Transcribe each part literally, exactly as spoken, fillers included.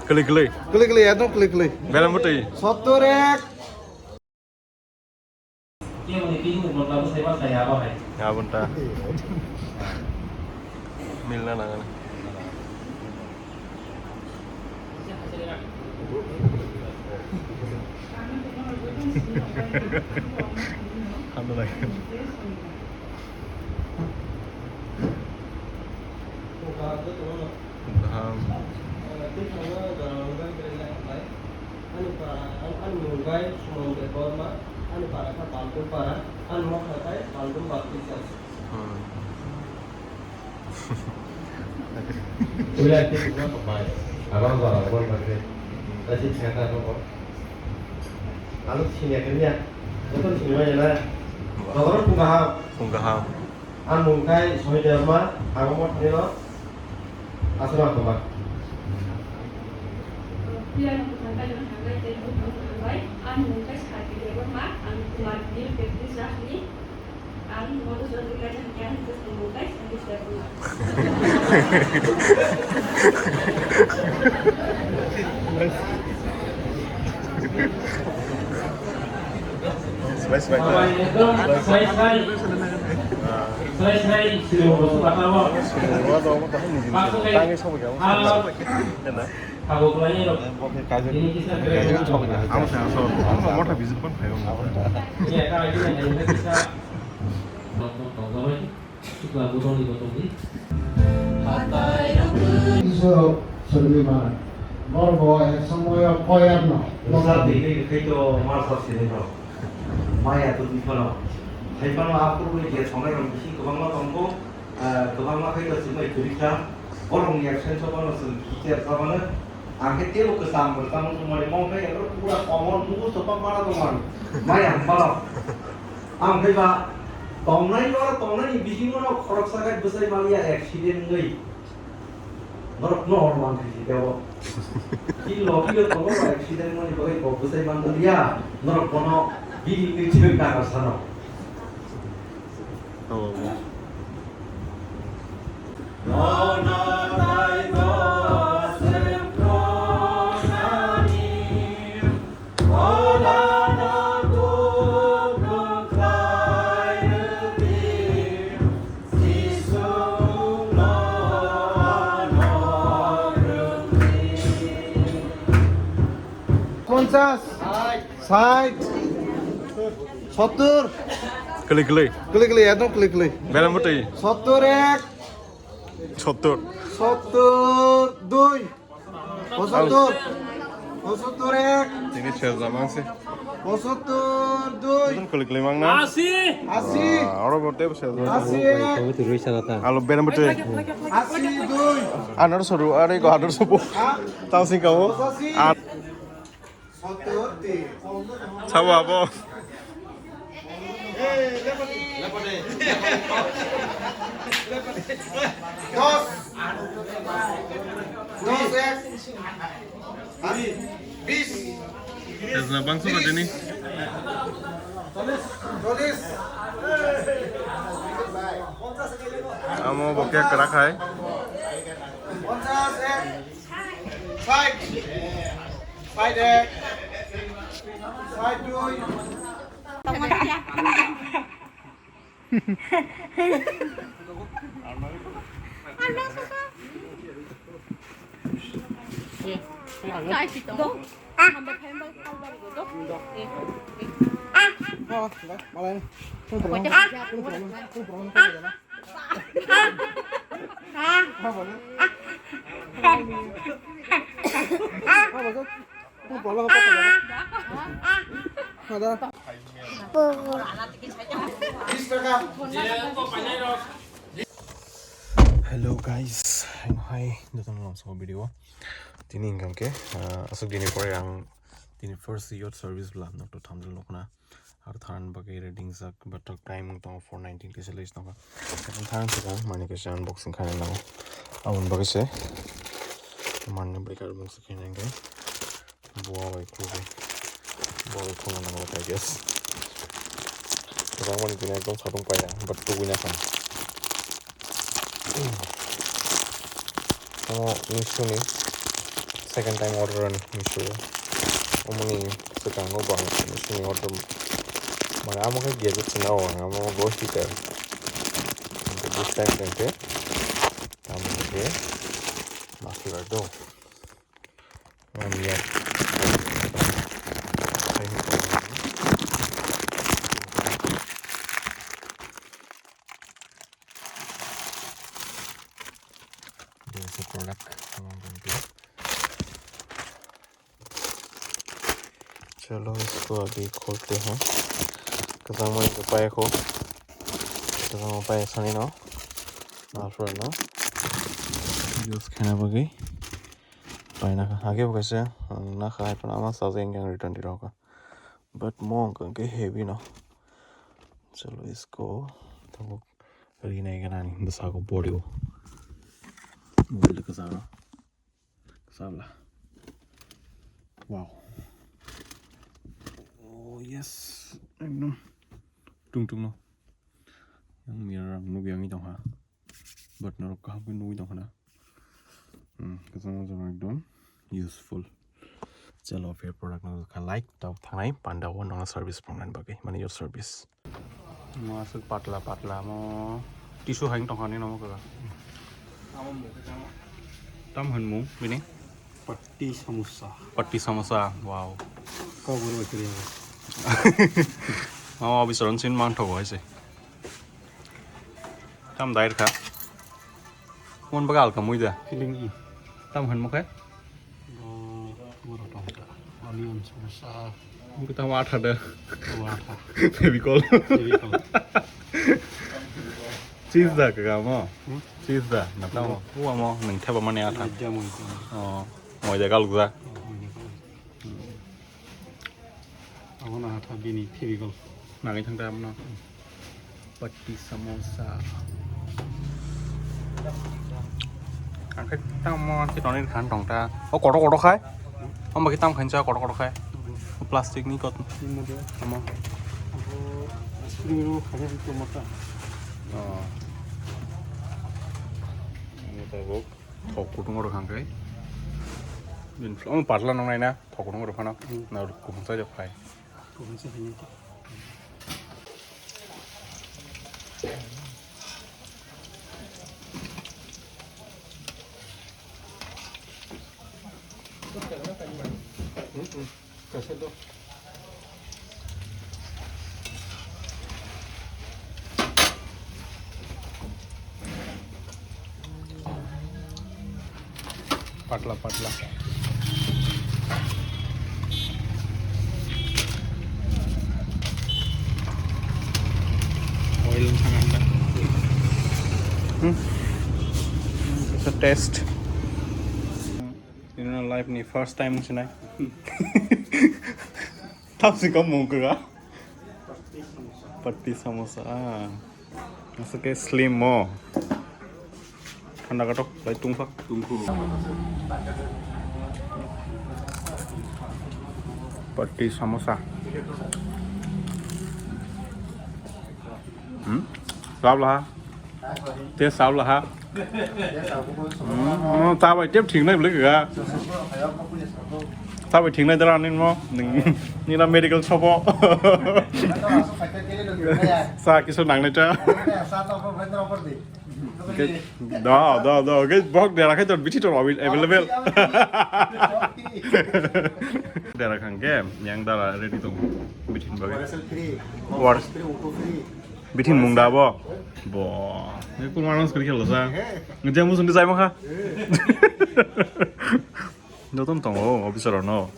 Kwlwi, kwlwi. Kwlwi, kwlwi, ekdom kwlwi, kwlwi. Beram bwtwi. Sottor ek. Abonta. Milna nangani. Hando lagi. Gaham. Ani para, ani, ani mung bai Suman Debbarma, ani para kha Baldum para, ani mokha khai Baldum Baptist Church. Hmm. Uya ke kuma bai, abang bara bon bakre. Tadi chata ko. Anu sini akhirnya, betul sini mana na? Orang pun paham. Pun paham. Ang mung khai Sohi Debbarma, ang mo thani lo, asal ang toma. Pia ang bukan kai ang kai tei bukan kai, ang mung khai Sati Debbarma, ang Kumar New Baptist Church ni, ang modus roti kai ang kai ang mung kai Sati Debbarma. Slice, slice, slice. Slice, slice. Slice, slice. Silo bosu kata mo. Silo bosu kata mo. Tangi sobo jao. Habo khlai rok. Ini kisa. Amo sa so. Amo motha visit pon phaio. Ya, ka ini kisa. Doktor tongjabai. Chwla bodolni bodolni. Iso sorbi mana. Bor bo ek somoyo koyar no. Musa tini khaito masa sini no. Maya tu di kono. Hai pano apur bai je sonai rong bisi kwbangma tongo. Ah, kwbangma khaito simai turisa. Borong yak sen so kono sing kicher sabana. Ang khe tebo kwcham bo tamo sumari mong khe ero pura komor mugu sopa para tongmani. Maya hambaro. Ang khe ba tongnai oro tongnai ni bisingo no khoroksa khe bwsai maliya accident wngwi. Norok no hor man khe tebo. Ki logi yo tongo ba accident wngmani bagwi bo bwsai man liya. Norok bono bini ni chirwi nagar sano. Ponchas. Sait. Sottor. Kwlwi, kwlwi. Kwlwi, kwlwi, ekdom kwlwi, kwlwi. Beram bwtwi. Sottor ek. Sottor. Sottor dui. Posottor. Posottor ek. Tini serja mangsi. Posottor dui. Kwlwi, kwlwi mangna. Asi. Asi. Ah, oro bo tebo serja. Asi ek. Alo beram bwtwi. Asi dui. Anor soru, are ko anor sobo. Ha? Tang sing kawo. Posashi. Sabo abo. Dos. Dos ek. Bis. Khejna bangso ba tini. Cholis. Amo bo khe kwrak hai. Ponchas ek. Side. Side ek. Side dui. Hello guys, hai jotono lamsao video. Tini hingkha khe, ah, aswk dini pore ang tini first youth service bwla nokto thamjak nukna. Aro tharan bagwi ready wngjak, but time wng tongo four nineteen kaisa list tongo. Tharan swkang mani kaisa unboxing khaina nango. Aboni bagwi se manni bwrwi kar bwswk khe nangkhe buwa bai khulugwi buwa bai khulna nango, I guess. Kwbangmani tini ekdom satung paiya, but tubui nakha. Omo Meesho ni second time order ani Meesho o. Omoni swkang no bo ang Meesho ni order mane amo khe gadget se nao ang amo bo heater. This time khe tamo khe ma khe bar do. One year. There's a product. Chalo, isko abhi kholte hain. Kwchangma ni paya kho. Kwchangma paya sani no. Nalsur no. Use khaina bagwi. Paina kha. Age bo kaisa, ang nakha hai phano ama sajagwi ang return di rokha. But mo ang khe heavy no. Chalo, isko. Tabuk rinai ganani bwsako body o. Mobile kwcharo. Sabla. Wow. Oh yes. Ekdom. Tung tung no. Yang mirror ang nugwi ang tongha. But norok kaham khe nugwi tongkha na. Hmm, kwchangma jora ekdom useful. Chalo, fair product no kha like, tok thangnai panda o nangna service phrwngnani bagwi, mane your service. Mo aswk patla patla mo tissue hai tongkha ni nomo kaka. Tam hwn mung bini? Patti samosa. Patti samosa, wow. Kok boro bai kiri. Mama bisoron sin man thogo hai se. Tam dair kha. Mon baga alka muida. Feeling i. Tam hwn mo khe? Bo, boro tong ta. Onion samosa. Mungkin tam atha da. Bo atha. Fevicol. Fevicol. Cheese da kaka mo. Hmm? Cheese da. Na tam mo. Uwa mo nang theba mane atha. Moida mo. Oh, moida galuk da. Oh, moida galuk. Abono atha bini Fevicol. Nangwi thang ta abono. Patti samosa. Ang khe tamo ang khe tonwi khan tong ta. O kotor kotor khai. Omo khe tam khan cha kotor kotor khai. Plastic ni kot. Tamo. Abo spring roll khabe to mata. Oh. Ini tabuk. Thok kutung oro khan kai. Bin fl-, omo patla nong nai na, thok kutung oro phano. Hmm. Na oro kutung sa jak phai. Kutung sa phai nang. Hmm, hmm. Kaisa do. Patla, patla. Oil wngkha nang da. Hmm. It's a taste. Ini life ni first time sinai. Tam si kamu mungkha. Patti samosa. Ah. Masuk ke slim mo. Thanda katok, lai tungfak. Tungku. Patti samosa. Hmm? Sabla. Te sabla ha. Hmm, hmm, ta bai tep thik nai bwle ga. Ta bai thik nai dara nin mo. Ning, nina medical shop o. Sa kisu nang nai ta. Ke, da, da, da, ke bok dera khai to bithi to available. Dera khang ke, yang dara ready to. Bithi bagwi. War. Bithi mung da bo. Bo. Ni kun manus kri khelo sa. Ngeja musun di jai ma kha. Joton tongo officer no.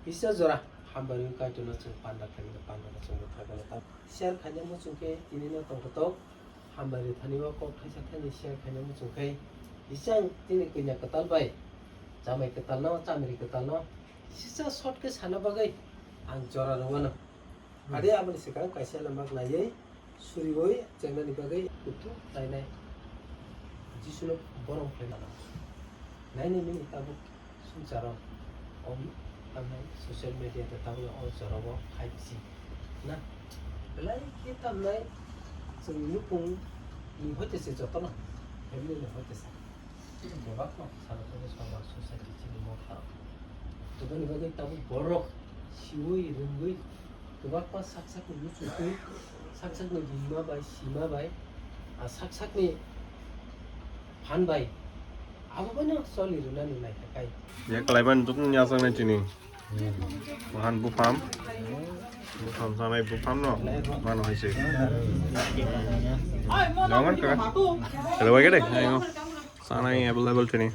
Kisa jora hambai wngkha, chwngno chwng panda khlainai, panda no chwng bwthar khainai. Share khainai muchung khe tini no tong kotok hambai rwthani o kok thaisa thani share khainai muchung khe isang tini kanya kwtal bai chamai kwtal no, chamri kwtal no sisa short khe sana bagwi ang jora rwmano. Ade aboni swkang kaisa lama khlaiwi suriwi chengnani bagwi kuthuk tainai. Jisuno borok khlai mano. Naini nini tabuk swngcharo om tamnai social media ta tabuk o jorao five G na belai khe tamnai chwng nukung ni hoite se jotono family ni hoite se kwbangma salo tongwi samaj society chini motha tongmani bagwi tabuk borok siwi rwngwi kwbangma sak sakni muchungtwi sak sakni buma bai sima bai a sak sakni phan bai abo bai no choli rwnani naikha kai. Ya kalaiban dukung ya sangnai chini. Mahan buphang. Buphang sanai buphang no. Mano hai se. Jangan ka. Hello, wai kede. Ayo. Sanai available chini.